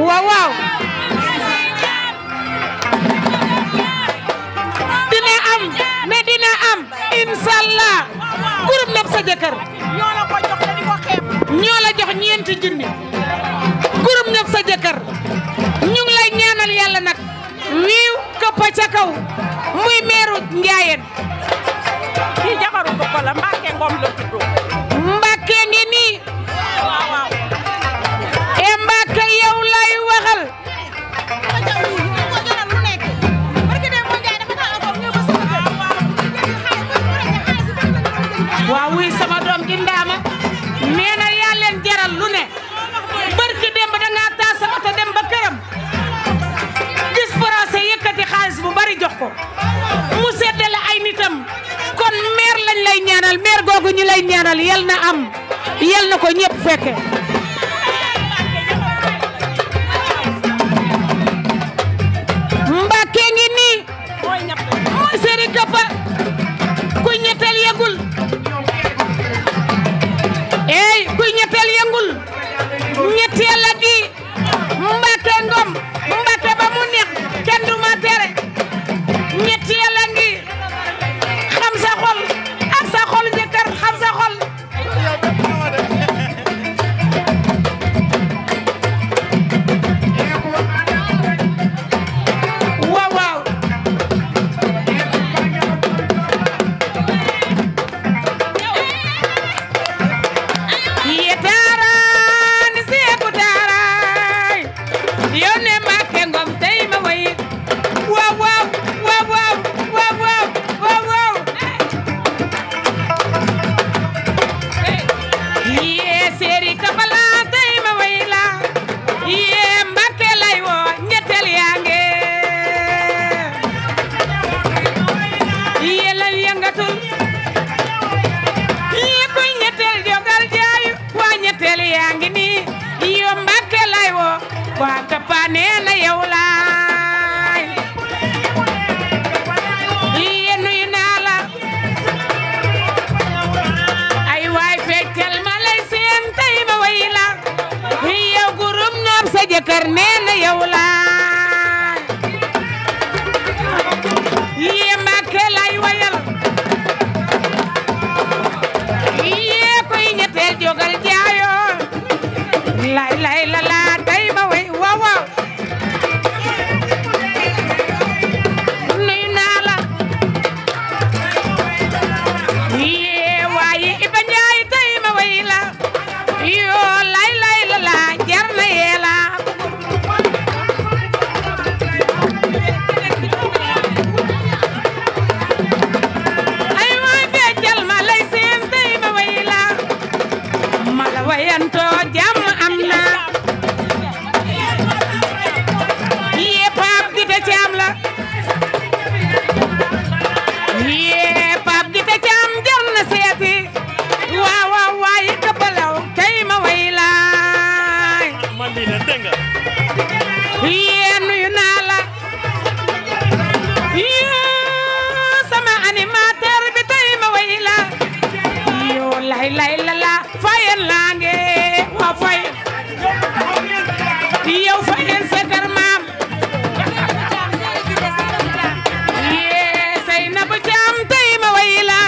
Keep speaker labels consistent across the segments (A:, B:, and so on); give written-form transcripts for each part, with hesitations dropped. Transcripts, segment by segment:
A: waaw waaw dina am ne dina am inshallah groupe nopp sa jëkkër
B: ñoo la ko jox te di ko xeeb.
A: ñoo la jox ñeenti junni groupe nopp sa jëkkër ñu ngi lay ñaanal yàlla nag wiiw këppa ca kaw muy meeru Njaayeen
B: kii jabaru ko la Mbacke Ngom la tudd.
A: Mbacke ngi nii
B: waaw waaw.
A: e Mbacke yow lay waxal waaw wuy sama doom ji ndaama nee na yaa leen jaral lu ne barki dem ba dangaa taal sa oto dem ba këram gis procès yëkkati xaalis bu bari jox ko mu seddale ay nitam kon maire lañ lay ñaanal maire googu ñu lay ñaanal yal na am yal na ko ñëpp fekke Mbacke ngi nii mooy Seri Kappa ku ñetteel yegul ey kuy ñetteel yëngul ñetteel la di Mbacke Ngom Mbacke ba mu neex kenn du ma tere ñetteel la ngi xam sa xol ak sa xol jëkkër xam sa xol waaw waaw yetaaraan seeku taaraay yow ne Mbacke Ngom tey ma way waaw waaw waaw waaw waaw waaw waaw waaw yee Seri Kappa la tey ma way la yee Mbacke lay woo ñetteel yaa nge yee lal yëngatul yee kuy ñetteel jogal jaayu waa ñetteel yaa ngi nii yoo Mbacke lay woo waa Kappa nee na yow laay yee nuyu naa la ay waay feccal ma lay seen tey ma way la yow gurum noob sa jëkkër nee na yow laay yee Mbacke lay wayal yee koy ñetteel jogal jaayo lay lay la la tey ma way waaw waaw nuyu naa la yee waaye Iba Njaay tey ma way la yoo lay lay la la jar na yee la ay waay feccal ma lay seen tey ma way la ma la wayantoo jàmm am na yee Paap Gita Caam la yee Paap Gita Caam jar na seeti waaw waaw waaye këppalaw tey ma way laay
C: man lii la dégg nga
A: yee nuyu naa la yee sama animateur bi tey ma way la yoo lay lay la la fayen laa nge waa fay yow fayen sa kër maam yee Seynabu Caam tey ma way la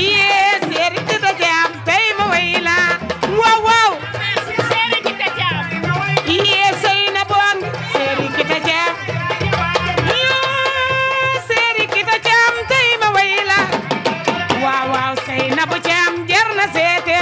A: yee Seri Kita Caam tey ma way la waaw waaw yee Seynabu ang Seri Kita Caam yee Seri Kita Caam tey ma way la waaw waaw Seynabu Caam jar na seete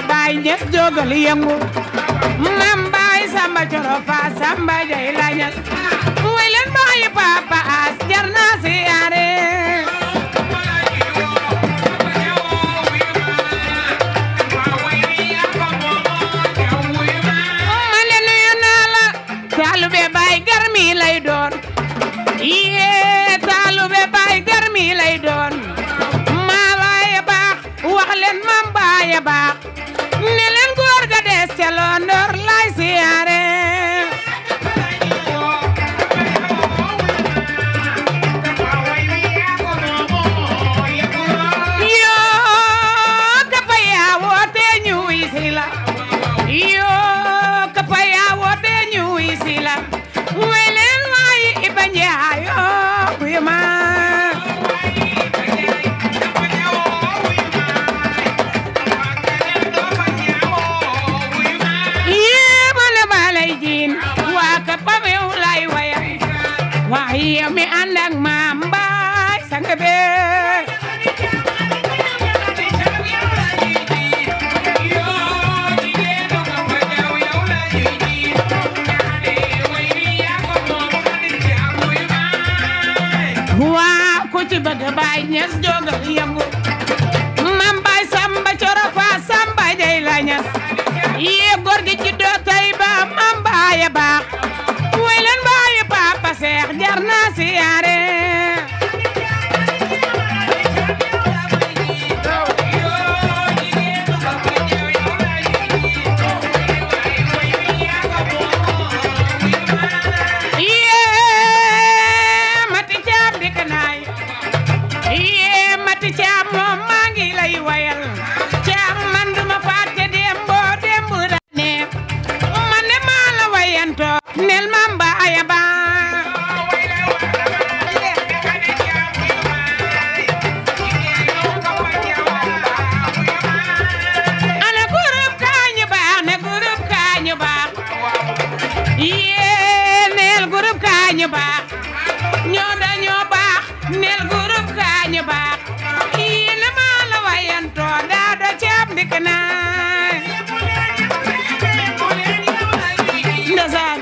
A: Baay Ñas jógal yëngu Mam Baay Samba Coro Fa Samba Jay la Ñas way leen baayu Papa As jar na siyaare ànd ak maam Mbaay sang bee waaw ku ci bëgg Baay Ñas jógal yëngu maam Baay Samba Coro Fa Samba Jay la Ñas yee góor gi ci doo tay ba maam Baay baax way leen Baay Papa Seex jar na siyaare Caam moom maa ngi lay wayal Caam man duma fàtte dembo da ne man de maa la wayanto nel ma Mbaay ba ana groupe Kañu Baax ne groupe Kañu Baax yee nel groupe Kañu Baax ñoo dañoo baax nel groupe Kañu Baax daado Caam dikk na ndeysaan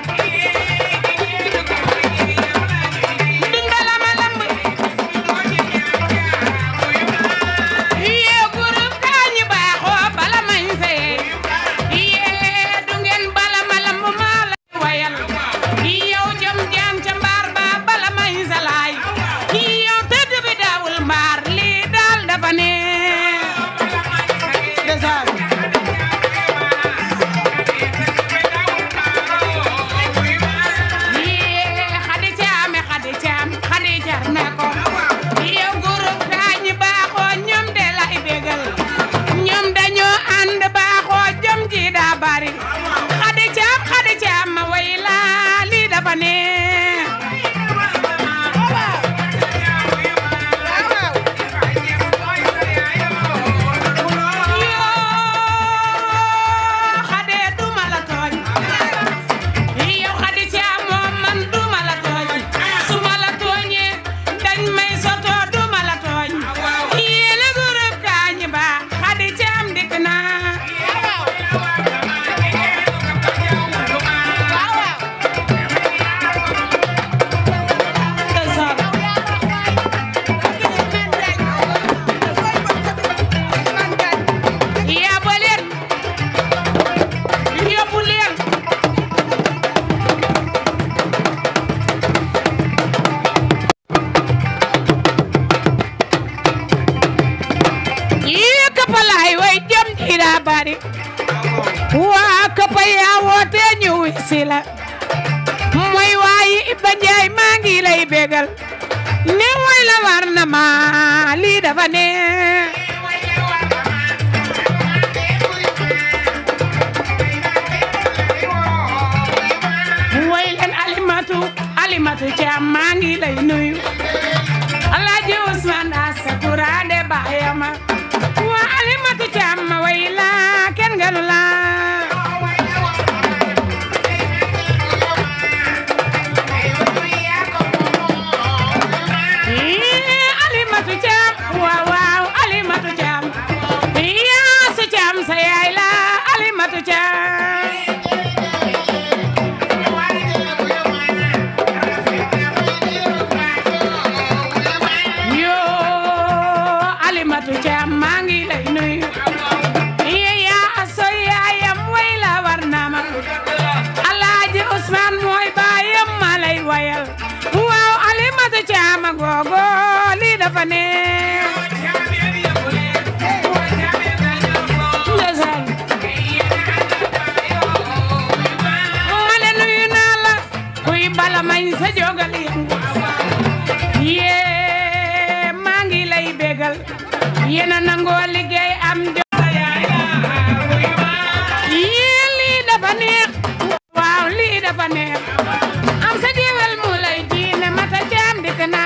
A: duñ bala ma lamb yee groupe Kañu Baax oo bala mañ sey yee du ngeen bala ma lamb maa la wayal yow jom jaan ca mbaar ba bala mañ sa laay yow tëdd bi daawul mbaar lii daal dafa ne Xadi Caam ma way la lii dafa ne Xadi duma la tooñ yow Xadi Caam moom man duma la tooñ su ma la tooñee dañ may soto duma la tooñ yéen a groupe Kañu Baax Xadi Caam dikk na bari waa këppa yaa woote ñu wisi la mooy waayi Iba Njaay maa ngi lay bégal ne way la war na ma lii dafa ne way leen Alimatu Caam maa ngi lay nuyu Alaaji Usmaan Asakura de baayama waa Alimatu Caam ma way la kenn gënu la Alimatu Caam waaw waaw Alimatu Caam yaa su Caam sa yaay la Alimatu Caam Alimatu Caam maa ngi lay nuyu yaa so yaayam way la war na ma Alaaji Usmaan mooy baayam ma lay wayal waaw Alimatu Caam googo lii dafa ne ma ne nuyu naa la kuy bala mañ sa jógal yee maa ngi lay bégal yéena nangoo liggéey am yee lii dafa neex waaw lii dafa neex am sa géwél mu lay jiine Mata Caam dikk na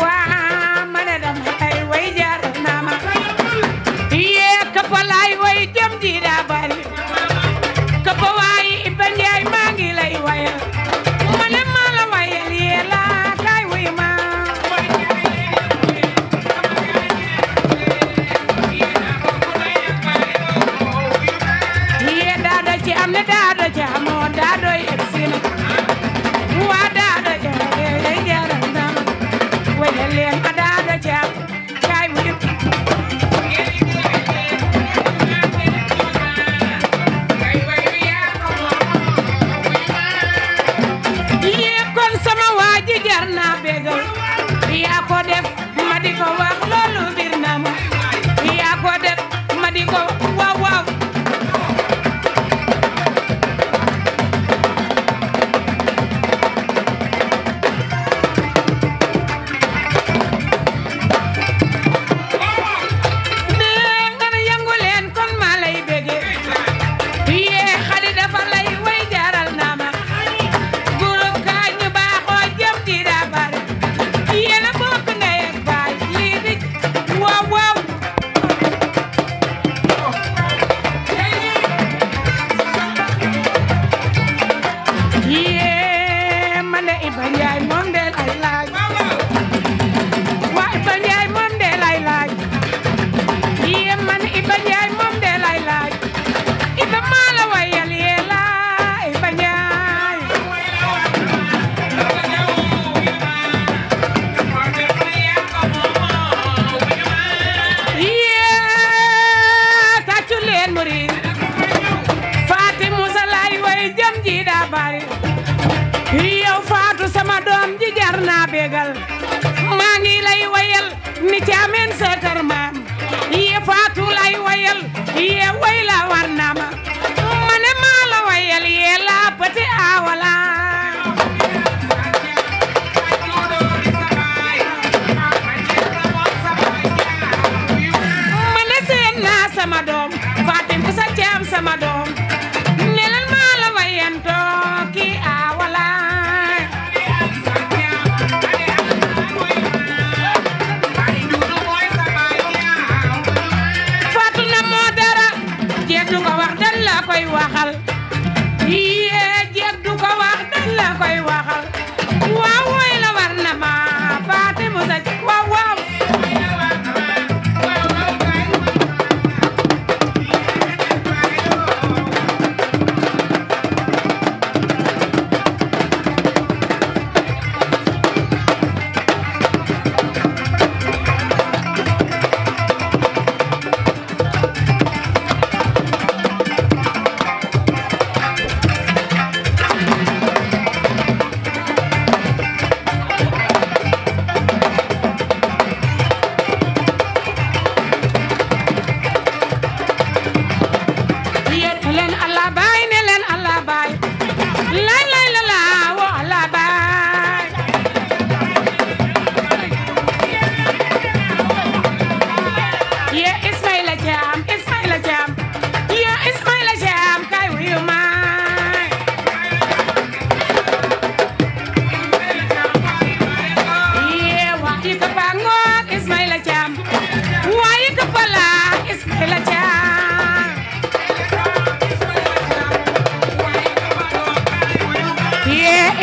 A: waa ma ne dama lay way jaar na ma yee këppalaay way jëm ji daado jamo daado eksina wa daado jamo jaral ndam wala leen a daado jam kay wu ye kon sama waaji jarna begal yaa ko def ma di ko wax loolu bir na ma yaa ko def ma di ko waaw waaw maa ngi lay wayal ni caamen sa kër maam ye faatu lay wayal ye way la war na ma ma ne maa la wayal ye la pati awala ma ne seen naa sama doom Fatim bu sa caam sama doom ne leen maa la wayanto ki awala du ko wax dañ la koy waxal yee jeeg du ko wax dañ la koy waxal waaw woy la war na ma Faati Musa waaw waaw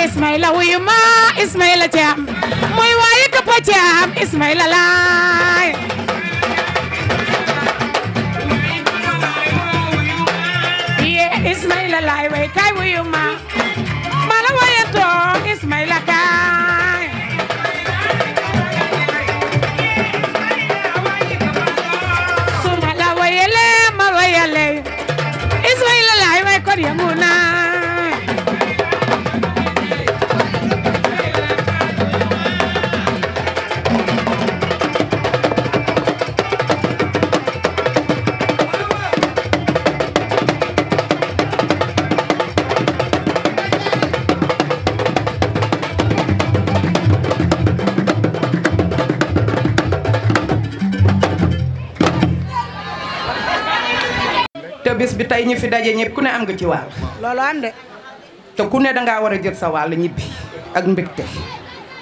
A: Ismaila wuyuma Ismaila Thiam mooy waaye Kappa Thiam Ismaila laay ye Ismaila laay way kay wuyuma mala waaye to Ismaila kay suma la wayele ma wayele Ismaila laay way kon yamuna
C: bés bi tey ñi fi daje ñëpp ku ne am nga ci wàll.
A: loolu am de.
C: te ku ne dangaa war a jël sa wàll ñibbi ak mbégte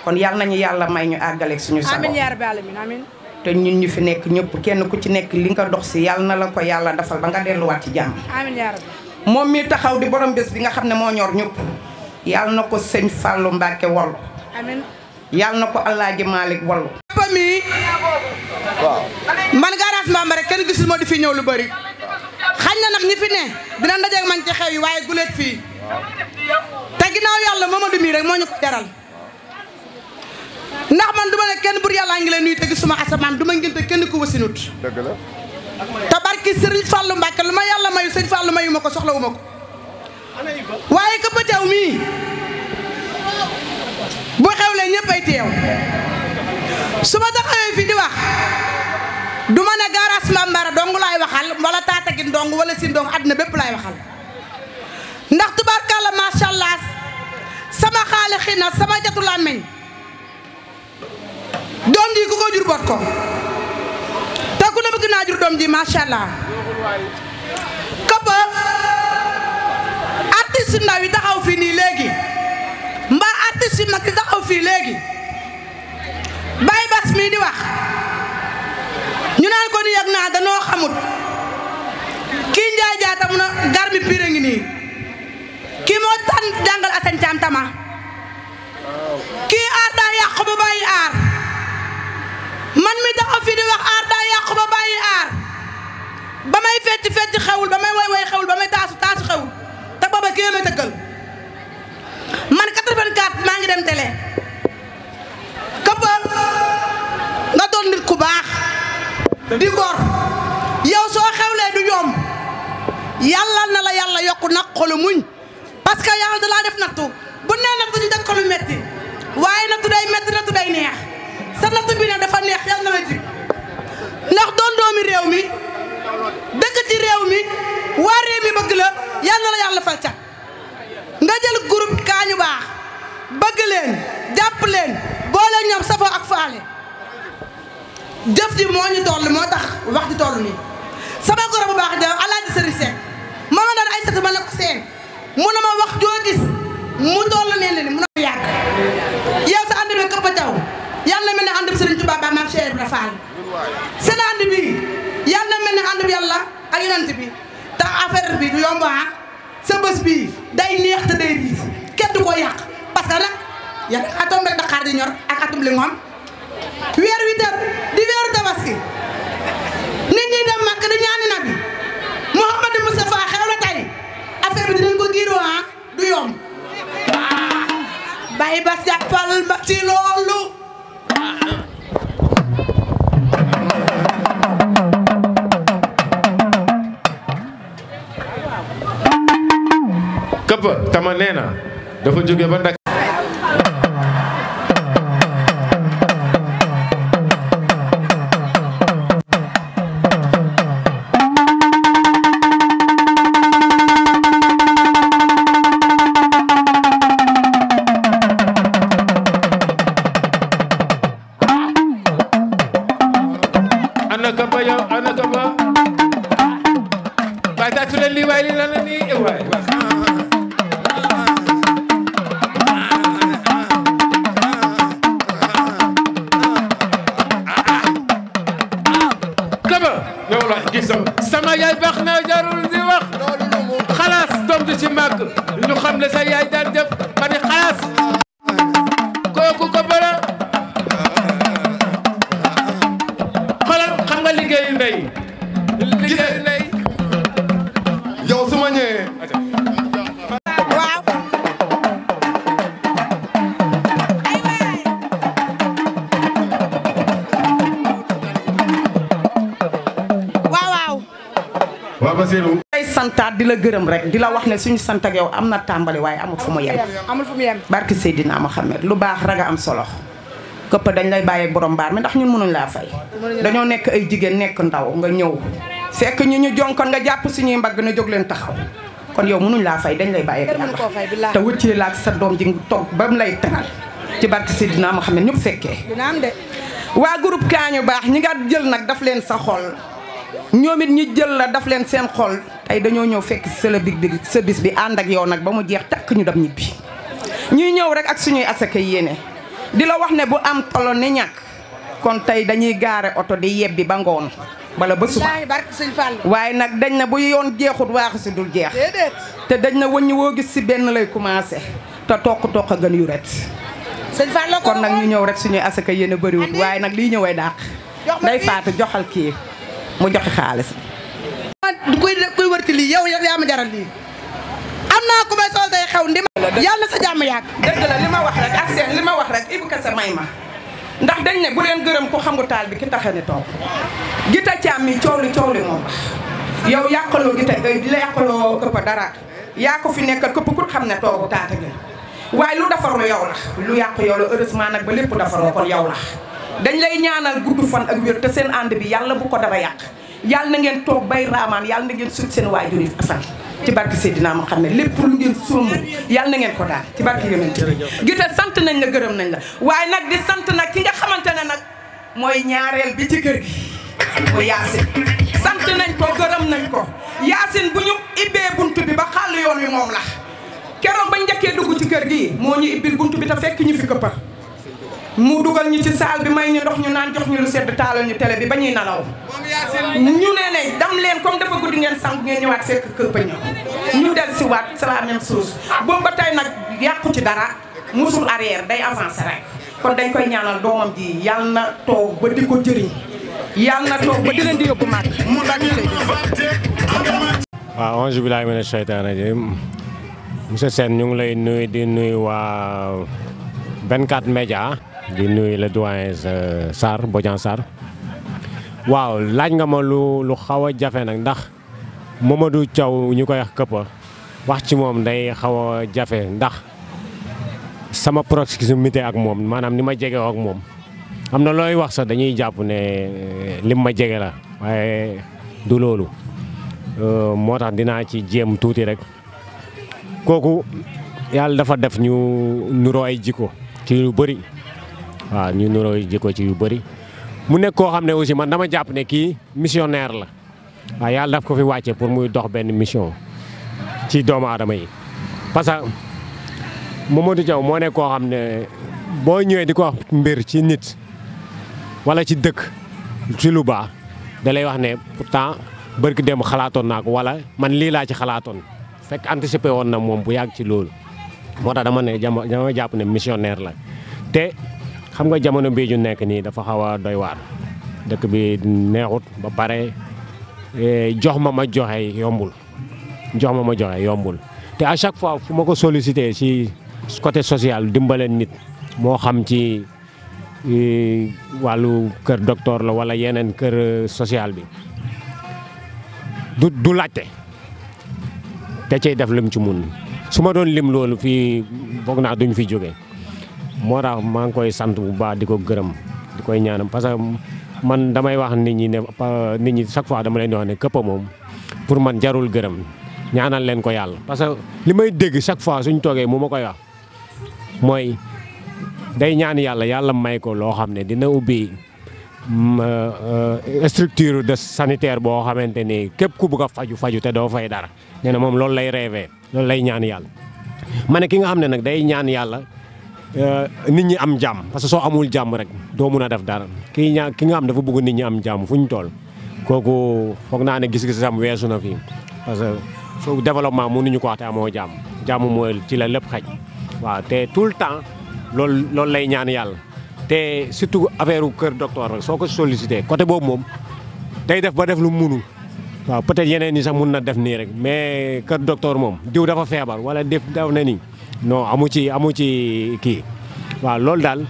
C: kon yàlla nañu yàlla may ñu àggaleeg suñu sago.
A: amiin yaa rabbi aalamiin amiin.
C: te ñun ñu fi nekk ñëpp kenn ku ci nekk li nga dox si yàlla na la ko yàlla defal ba nga delluwaat ci jàmm.
A: amiin yaa rabbi.
C: moom mi taxaw di borom bés bi nga xam ne moo ñor ñëpp yàlla na ko sëñ Fallou Mbacke wallu.
A: amiin.
C: yàlla na ko Alaaji Malick wallu.
D: papa mi waaw man garage Mbamba rek kenn gisul moo di fi ñëw lu bari xañ na nag ñi fi ne dina ndajeeg man ci xew yi waaye guleet fii te ginnaaw yàlla Mamadou mii rek moo ñu ko jaral ndax man du ma ne kenn bur yàllaa ngi leen nuyu te gisuma asamaan du ma ngénte kenn ku wasinut
E: dëgg la
D: te barki Sëriñ Fàllu Mbàkke lu ma yàlla mayu Sëriñ Fàllu mayu ma ko soxlawu ma ko waaye ka bëjaw mii bu xewlee ñëpp ay teew su ma taxawee fii di wax du ma ne gaaraas Mbambara dong laay waxal wala Tattaguine dong wala Sine dong àddina bépp laay waxal ndax tubaarkàlla macha allah sama xaali xina sama jatu làmmiñ doom ji ku ko jur boot ko te ku ne bëgg naa jur doom ji macha allah këpp artiste ndaw yi taxaw fii nii léegi mbaa artiste yu mag yi taxaw fii léegi Baye Bass mii di wax ñu naan ko ni yëg naa danoo xamut kii Njaay Jaata mun a garmi pire ngi nii kii moo tan jàngal Assane Thiam Tama kii aar daa yàqu ba bàyyi aar man mi taxaw fii di wax aar daa yàqu ba bàyyi aar ba may fecc xewul ba may woy xewul ba may taasu xewul te booba kii ma tëggal man 84 maa ngi dem télé këppal nga doon nit ku baax di gor yow soo xewlee du yomb yàlla na la yàlla yokku nag xolu muñ parce que yàlla da laa def nattu bu nee nattu ñu def ko lu metti waaye nattu day metti nattu day neex sa nattu bi ne dafa neex yàlla na la jig ndax doon doomi réew mi dëkk ci réew mi waa réew mi bëgg la yàlla na la yàlla fal cat nga jël groupe Kaañu Baax bëgg leen jàpp leen boole ñoom safo ak faale jëf ji moo ñu toll moo tax wax di toll nii sama goro bu baax ja Alaaji Sëriñ Seck ma doon ay satu ma ne ko seen mu ne ma wax joo gis mu toll nee ni mu na yàgg yow sa ànd bi këppa taw yàlla mel ne ànd bi Sëriñ Tuubaa ba maam Cheikh Ibra Fall seen ànd bi yàlla mel ne ànd bi yàlla ak yonent bi te affaire bi du yomb sa bés bii day neex te day riis kenn du ko yàq parce que nag ya atom rek Dakar di ñor ak atum li ngoom weer wi ter di weeru tabaski nit ñi dem Makka di ñaani nabi Mouhamadou Moustapha xew la tey affaire bi dinañ ko giiroo du yomb Baye Bass jàppal ma ci loolu
F: këpp tama nee na dafa jóge ba Dakar ana këpp yow ana këpp waay tàccu leen lii waay lii lan la nii waay sama yaay baax na jarul di wax xalaas doom di ci màgg ñu xam ne sa yaay daan def ba ni xalaas kooku ko bëra xoolal xam nga liggéeyu ndey
E: yow su ma ñëwee
C: ay santaat di la gërëm rek di la wax ne suñu sant ak yow am na tàmbali waaye amul fu mu yem barki Seydina Mohamed lu baax raga am solo këpp dañ lay bàyyi borom mbaar mi ndax ñun mënuñ laa fay dañoo nekk ay jigéen nekk ndaw nga ñëw fekk ñu jonkoon nga jàpp suñuy mbagg na jóg leen taxaw kon yow mënuñ laa fay dañ lay bàyyi ak yàlla te wëccee laak sa doom ji toog ba mu lay teral ci barki Seydina Mohamed ñëpp fekkee waa groupe Kaañu Baax ñi nga jël nag daf leen sa xol ñoom it ñi jël la daf leen seen xol tey dañoo ñëw fekk sa la big bi sa bis bi ànd ak yow nag ba mu jeex takk ñu dem ñibbi ñuy ñëw rek ak suñuy asaka yéene di la wax ne bu am tolo ne ñàkk kon tey dañuy gaare oto di yebbi ba ngoon bala ba suba waaye nag dañ na bu yoon jeexut waaxu si dul jeex te dañ na wëññi woo gis si benn lay commencé te toq a gën yu ret kon nag ñu ñëw rek suñuy asaka yéene bëriwut waaye nag lii ñëwee dàq day faatu joxal kii mu joxe xaalis
D: koy wërti lii yow yaa ma jaral lii am naa ku may sol day xew ndi ma yàlla na sa jàmm yàgg.
C: dëgg la li ma wax rek ak seen li ma wax rek Ibou Kassa may ma ndax dañ ne bu leen gërëm ku xamu taal bi ki taxe ne toog Gita Thiam mi coow li moom yow yàqaloo Gita di la yàqaloo këpp dara yaa ko fi nekkal këpp ku xam ne toogu taata gi waaye lu defarlu yow la lu yàq yow la heureusement nag ba lépp defaroo kon yow la dañ lay ñaanal gudd fan ak wér te seen ànd bi yàlla bu ko dara yàq yàlla na ngeen toog bay raamaan yàlla na ngeen sut seen waajur yi fan ci barke Seydina ma xam ne lépp lu ngeen sumb yàlla na ngeen ko daal ci barke yonent bi Gita sant nañ la gërëm nañ la waaye nag di sant nag ki nga xamante ne nag mooy ñaareel bi ci kër gi mooy Yacine sant nañ ko gërëm nañ ko Yacine bu ñu ibbee buntu bi ba xàll yoon wi moom la keroog bañ njëkkee dugg ci kër gi moo ñu ibbil buntu bi te fekk ñu fi këppar mu dugal ñu ci saal bi may ñu ndox ñu naan jox ñu lu sedd taalal ñu télé bi ba ñuy nalaw ñu ne dam leen comme dafa guddi ngeen sang ngeen ñëwaat fekk këppa ñu del si waat c'est la même chose boobu ba tey nag yàqu ci dara musul arrière day avancé rek kon dañ koy ñaanal doomam ji yàlla na toog ba di ko jëriñ yàlla na toog ba di leen di yóbbu màgg mu bàyyi sëy
G: waaw auzu billaahi mina shaytaani rajiim monsieur Sène ñu ngi lay nuyu di nuyu waa 24 média di nuyu le doyen Sarr Bodian Sarr waaw laaj nga ma lu xaw a jafe nag ndax Mamadou Thiaw ñu koy wax këppa wax ci moom day xaw a jafe ndax sama proximité ak moom maanaam ni ma jege ak moom am na looy wax sax dañuy jàpp ne lim ma jege la waaye du loolu moo tax dinaa ci jéem tuuti rek kooku yàlla dafa def ñu nuroo ay jikko ci yu bëri waaw ñu nuroo ay jikko ci yu bëri mu nekk koo xam ne aussi man dama jàpp ne kii missionnaire la waaw yàlla daf ko fi wàcce pour muy dox benn mission ci doomu aadama yi parce que Mamadou Thiaw moo nekk koo xam ne boo ñëwee di ko wax mbir ci nit wala ci dëkk ci lu baax da lay wax ne pourtant bërki dem xalaatoon naa ko wala man lii laa ci xalaatoon fekk anticipé woon na moom bu yàgg ci loolu moo tax dama ne dama jàpp ne missionnaire la te xam nga jamono bii ñu nekk nii dafa xaw a doy waar dëkk bi neexut ba pare jox ma joxe yombul te à chaque fois fu ma ko sollicité ci côté social dimbale nit moo xam ci wàllu kër docteur la wala yeneen kër social bi du laajte te cay def lim ci mun su ma doon lim loolu fii foog naa duñ fi jóge moo tax maa ngi koy sant bu baax di ko gërëm di koy ñaanam parce que man damay wax nit ñi chaque fois dama leen di wax ne këppa moom pour man jarul gërëm ñaanal leen ko yàlla parce que li may dégg chaque fois suñ toogee mu ma koy wax mooy day ñaan yàlla may ko loo xam ne dina ubbi structure de sanitaire boo xamante ni képp ku bëgg a faju te doo fay dara nee na moom loolu lay rêvé loolu lay ñaan yàlla ma ne ki nga xam ne nag day ñaan yàlla nit ñi am jàmm parce que soo amul jàmm rek doo mun a def dara ki nga xam dafa bëgg nit ñi am jàmm fu ñu toll kooku foog naa ne gis-gisam weesu na fii parce que soo développement mënuñu ko wax te amoo jàmm mooy ci la lépp xaj waaw te tout le temps loolu lay ñaan yàlla te surtout affaire kër docteur rek soo ko sollicité côté boobu moom day def ba def lu munul waaw peut-être yeneen ñi sax mun na def nii rek mais kër docteur moom diw dafa feebar wala def na nii non amu ci kii waaw loolu daal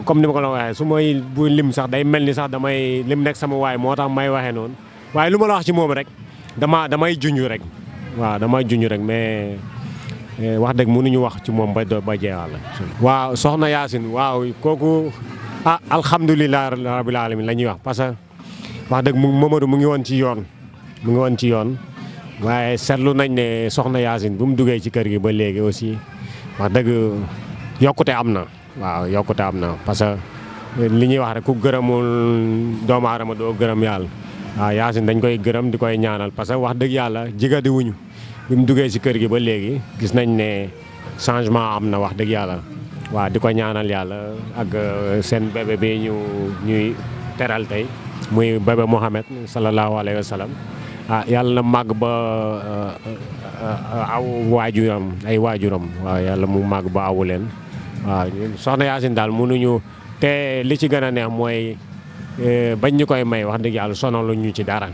G: comme ni ma ko la waxee su may bu lim sax day mel ni sax damay lim nekk sama waay moo tax may waxee noonu waaye lu ma la wax ci moom rek damay junj rek waaw damay junj rek mais wax dëgg mënuñu wax ci moom ba jeexal la. waaw soxna Yacine waaw kooku alhamdulilah rabbil alamin la ñuy wax parce que wax dëgg Mamadou mu ngi woon ci yoon waaye seetlu nañ ne soxna Yacine bu mu duggee ci kër gi ba léegi aussi wax dëgg yokkute am na waaw yokkute am na parce que li ñuy wax rek ku gërëmul doomu aadama doo gërëm yàlla waaw Yacine dañ koy gërëm di koy ñaanal parce que wax dëgg yàlla jigadi wuñu bi mu duggee ci kër gi ba léegi gis nañ ne changement am na wax dëgg yàlla waaw di ko ñaanal yàlla ak seen bébé bi ñuy teral tey muy bébé Mohamed sallallahu alayhi wa sallam yàlla na màgg ba aw ay waajuram waaw yàlla mu màgg ba awu leen waaw soxna Yacine daal mënuñu te li ci gën a neex mooy bañ ñu koy may wax dëgg yàlla sonalu ñu ci dara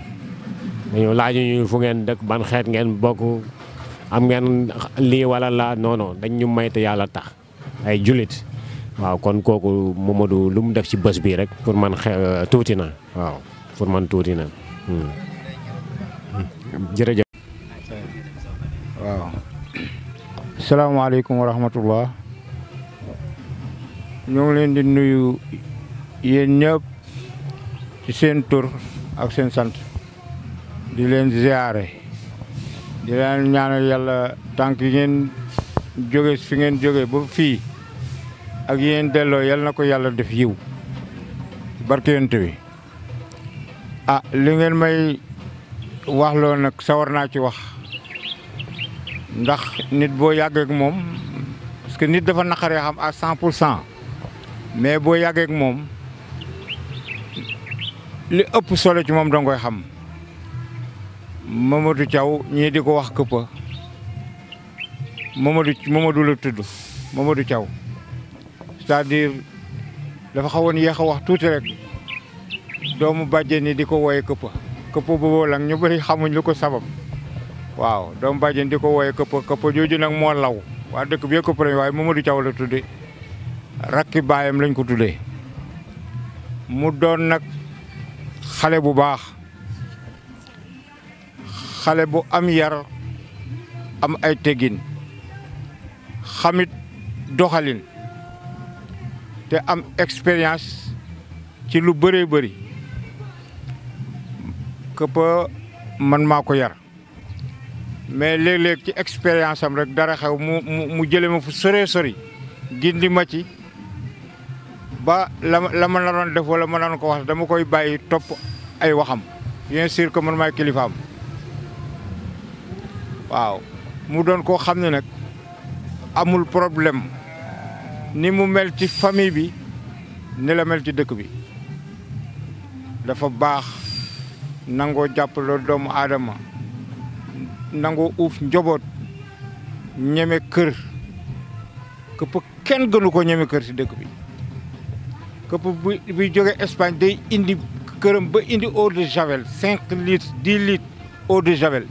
G: dañu laaju ñu fu ngeen dëkk ban xeet ngeen bokk am ngeen lii wala la non non dañ ñu may te yàlla tax ay julit waaw kon kooku Momadou lu mu def ci bés bi rek pour man tuuti na waaw pour man tuuti na jërëjëf.
H: waaw salaamaaleykum wa rahmatullah ñoo ngi leen di nuyu yéen ñëpp ci seen tur ak seen sant di leen ziare di leen ñaanal yàlla tànk yi ngeen jóge fi ngeen jóge ba fii ak yéen delloo yal na ko yàlla def yiw barkeente bi li ngeen may wax loo nag sawar naa ci wax ndax nit boo yàggee ak moom parce que nit dafa naqaree xam à 100% mais boo yàggee ak moom li ëpp solo ci moom danga koy xam Mamadou Thiaw ñii di ko wax këppa Mamadou la tudd Mamadou Thiaw c'est-à-dire dafa xawoon yéex a wax tuuti rek doomu bàjjen ni di ko wooye këppa boobu lang ñu bëri xamuñ lu ko sabab waaw doomu bàjjen di ko wooye këppa jooju nag moo law waa dëkk bi këppa lañ waaye Mamadou Thiaw la tudde rakki baayam lañ ko tuddee mu doon nag xale bu baax xale bu am yar am ay teggin xamit doxalin te am expérience ci lu bëree bëri këppa man maa ko yar mais léeg-léeg ci expérience am rek dara xew mu jële ma fu sore sori gindi ma ci ba la ma naroon def wala ma naroon ko wax dama koy bàyyi topp ay waxam bien sûr que man maay kilifaam waaw mu doon koo xam ne nag amul problème ni mu mel ci famille bi ni la mel ci dëkk bi dafa baax nangoo jàppaloo doomu aadama nangoo uuf njaboot ñeme kër këpp kenn gënu ko ñeme kër ci dëkk bi këpp buy jóge Espagne day indi këram ba indi eau de javel 5 litres 10 litres eau de javel.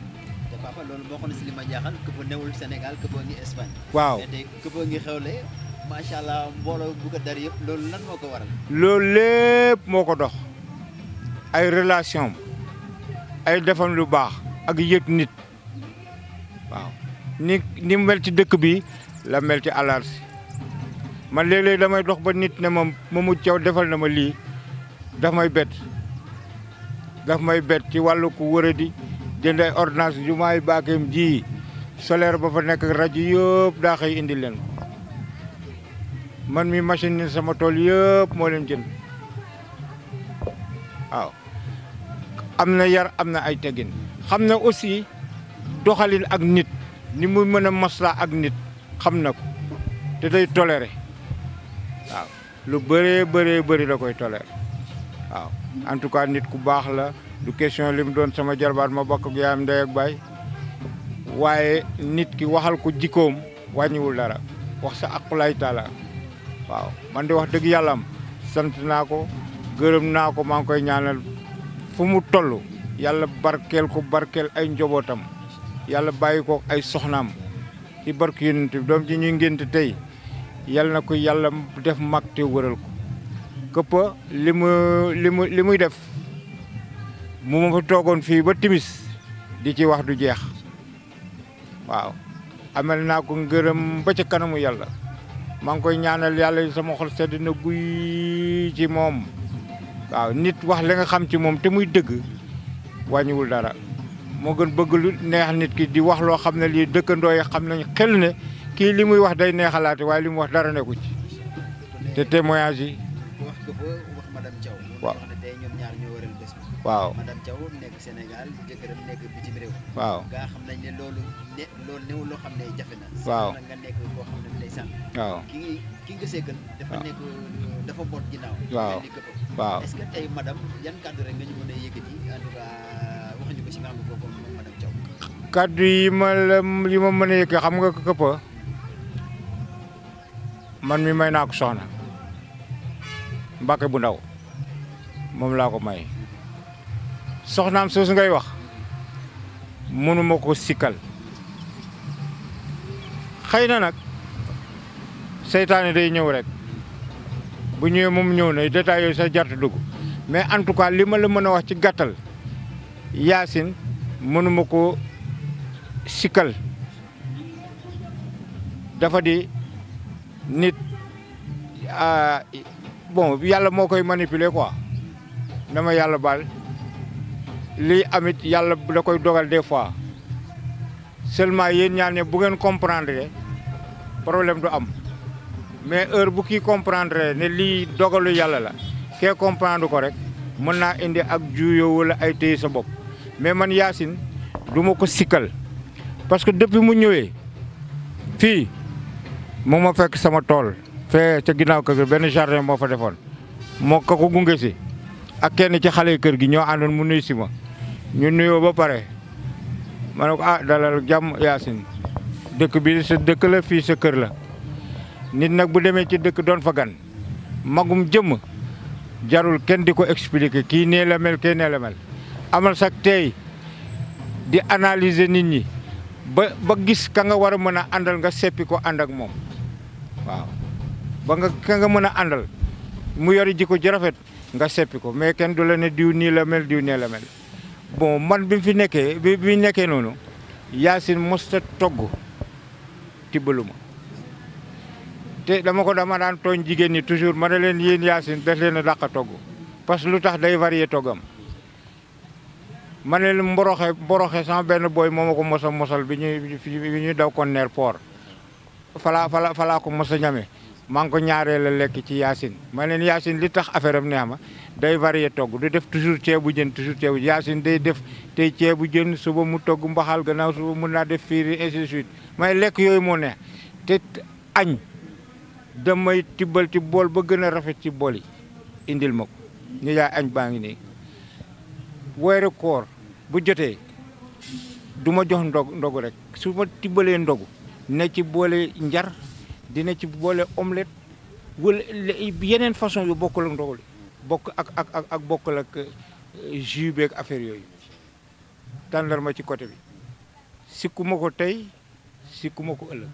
I: te papa loolu bokk na si li ma jaaxal këpp newul Sénégal këpp ngi Espagne.
H: waaw
I: te këpp ngi xewle macha allah mbooloo bu ko dar yëpp loolu lan moo ko waral.
H: loolu lépp moo ko dox ay relation ay defam lu baax ak yëg nit waaw ni mel ci dëkk bi la mel ci àllar si man léeg-léeg damay dox ba nit ne ma Mamadou Thiaw defal na ma lii daf may bett ci wàllu ku wëradi jënd ay ordonnance jumaay baakeem ji solaire ba fa nekk rajo yëpp daa xëy indi leen man mi machine ni sama tool yëpp moo leen jënd waaw am na yar am na ay teggin xam na aussi doxalin ak nit ni mu mën a maslaa ak nit xam na ko te day toléré waaw lu bëree bëri da koy toléré waaw en tout cas nit ku baax la du question li mu doon sama jarbaat ma bokk ak yaayam ndey ak baay waaye nit ki waxal ko jikkoom wàññiwul dara wax sa aqulaay taala waaw man di wax dëgg yàlla am sant naa ko gërëm naa ko maa ngi koy ñaanal fu mu toll yàlla barkeel ko barkeel ay njobootam yàlla bàyyi ko ay soxnaam ci barke yonent bi doom ji ñuy ngénte tey yàlla na ko yàlla def mag te wëral ko këppa li muy def mu ma fa toogoon fii ba timis di ci wax du jeex waaw amel naa ko ngërëm ba ca kanamu yàlla maa ngi koy ñaanal yàlla sama xol sedd na guy ci moom waaw nit wax li nga xam ci moom te muy dëgg wàññiwul dara moo gën bëgg lu neex nit ki di wax loo xam ne lii dëkkandoo yi xam nañ xel ne kii li muy wax day neexalaate waaye li mu wax dara nekku ci te témoignage yi
I: wax ko wax madame Thiaw.
H: waaw
I: wax ne tey ñoom ñaar ñoo waral bés bi.
H: waaw
I: madame Thiaw nekk Sénégal jëkkëram nekk bitim réew.
H: waaw
I: nga xam nañ ne loolu néew loo xam ne jafe na.
H: waaw
I: nga nekk koo xam ne ndeysaan.
H: waaw
I: ki nga seegal. dafa nekk dafa boot ginnaaw.
H: waaw waaw
I: est-ce que tey madame yan kàddu rek nga ñu mën a yëkkati en tout cas wax ñu ko si nga xam ne kooku moom madame Thiaw.
H: kàddu yi ma mën a yëkkati xam nga këppa man mi may naa ko soxna Mbàkke bu ndaw moom laa ko may soxnaam soosu ngay wax mënuma ko sikkal xëy na nag seytaane day ñëw rek bu ñëwee moom ñëw na détails yooyu sax jartu dugg mais en tout cas li ma la mën a wax ci gàttal Yacine mënuma ko sikkal dafa di nit bon yàlla moo koy manipuler quoi dama yàlla baal lii amit yàlla da koy dogal des fois seulement yéen ñaan ne bu ngeen comprendre problème du am mais heure bu kii comprendre ne lii dogalu yàlla la kee comprendre ko rek mën naa indi ak juuyoo wala ay téye sa bopp mais man Yacine du ma ko sikkal parce que depuis mu ñëwee fii moo ma fekk sama tool fee ca ginnaaw kër benn jardin moo fa defoon moo ko gunge si ak kenn ci xale kër gi ñoo àndoon mu nuyu si ma ñu nuyoo ba pare ma ne ko dalal jàmm Yacine dëkk bi sa dëkk la fii sa kër la nit nag bu demee ci dëkk doon fa gan magum jëmm jarul kenn di ko expliquer kii nee la mel kii nee la mel amal sax tey di analyser nit ñi ba gis ka nga war a mën a àndal nga seppi ko ànd ak moom waaw ba nga ka nga mën a àndal mu yori jikko ji rafet nga seppi ko mais kenn du la ne diw nii la mel diw nee la mel bon man bi fi nekkee bi nekkee noonu Yacine mosta togg tibbalu ma te dama daan tooñ jigéen ñi toujours ma ne leen yéen Yacine daf leen a dàq a togg parce que lu tax day varié toggam ma ne leen mboroxe sama benn booy moo ma ko mos a mosal bi ñuy daw conteneur port falaa ko mos a ñame maa ngi ko ñaaree la lekk ci Yacine ma leen Yacine li tax affaire am neex ma day varié togg du def toujours ceebu jën toujours ceebu Yacine day def tey ceebu jën suba mu togg mbaxal gannaaw suba mun naa def fiiri ainsi de suite may lekk yooyu moo neex te añ damay tibbal ci bool ba gën a rafet ci bool yi indil ma ko ñu jaay añ baa ngi nii weeru koor bu jotee du ma jox ndogu rek su ma tibbalee ndogu ne ci boole njar dina ci boole omelette wala yeneen façon yu bokkul ak ndogu li bokk ak bokkul ak jus beeg affaire yooyu tàndarma ci côté bi sikkuma ko tey sikkuma ko ëllëg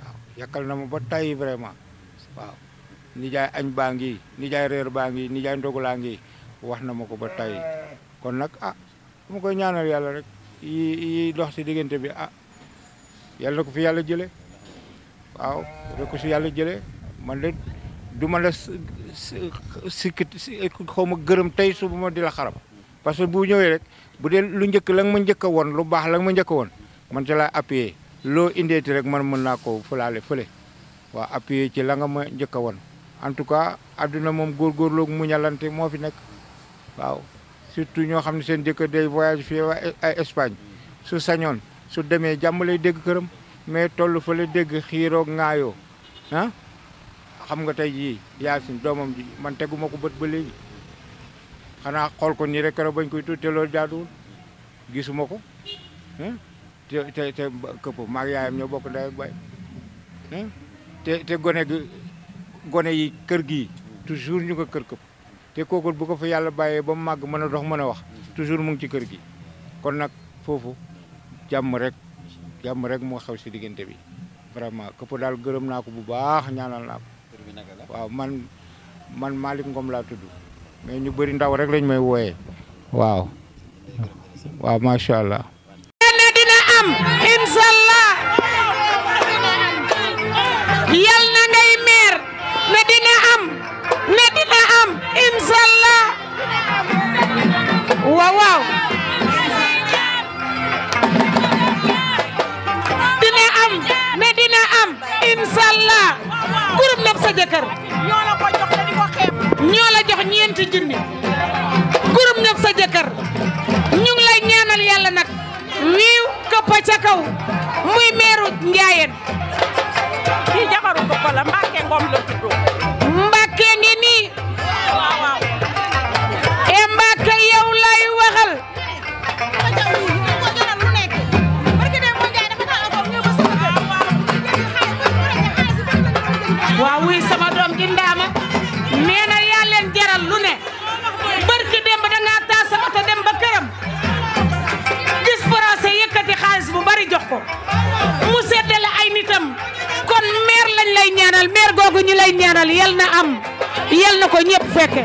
H: waaw yàkkal na ma ba tey vraiment waaw nijaay añ baa ngi nijaay reer baa ngi nijaay ndogu laa ngi wax na ma ko ba tey kon nag dama koy ñaanal yàlla rek yi dox si diggante bi yàlla na ko fi yàlla jële waaw da ko si yàlla jële man de du ma la xaw ma gërëm tey suba ma di la xarab parce que bu ñëwee rek bu dee lu njëkk la nga ma njëkk a woon lu baax la nga ma njëkk a woon man ci laa appuyé loo indeeti rek man mën naa ko fulaale fële waaw appuyé ci la nga ma njëkk a woon en tout cas adduna moom góorgóorlu mu ñalante moo fi nekk waaw surtout ñoo xam ne seen jëkkër day voyage fii ay Espagne su sañoon su demee jàmm lay dégg këram mais toll fa la dégg xiiroog ŋaayoo xam nga tey jii Yacine doomam ji man teguma ko bët ba léegi xanaa xool ko nii rek keroog bañ koy tuut te loolu jaaduwul gisuma ko te këpp maag yaayam ñoo bokk ndey ak baay te gone yi kër gi toujours ñu ko kër këpp te kooku bu ko fa yàlla bàyyee ba mu màgg mën a dox mën a wax toujours mu ngi ci kër gi kon nag foofu jàmm rek moo xew si diggante bi vraiment këpp daal gërëm naa ko bu baax ñaanal naa ko waaw man Malick Ngom laa tudd mais ñu bëri ndaw rek lañ may wooyee waaw macha allah.
A: ne dina am inshallah yal na ngay meer ne dina am inshallah waaw dina am inshallah groupe Nopp sa jëkkër ñoo la ko jox te di ko xeeb ñoo la jox ñeenti junni groupe Nopp sa jëkkër ñu ngi lay ñaanal yàlla nag wiiw këppa ca kaw muy meeru Njaayeen
B: kii jabaru ko la Mbacke Ngom la tudd
A: Mbacke ngi nii waaw e Mbacke yow lay waxal waaw wuy sama doom ji ndaama nee na yaa leen jaral lu ne barki démb da ngaa taal sa oto dem ba këram mu seddale ay nitam kon maire lañ lay ñaanal maire googu ñu lay ñaanal yal na am yal na ko ñëpp fekke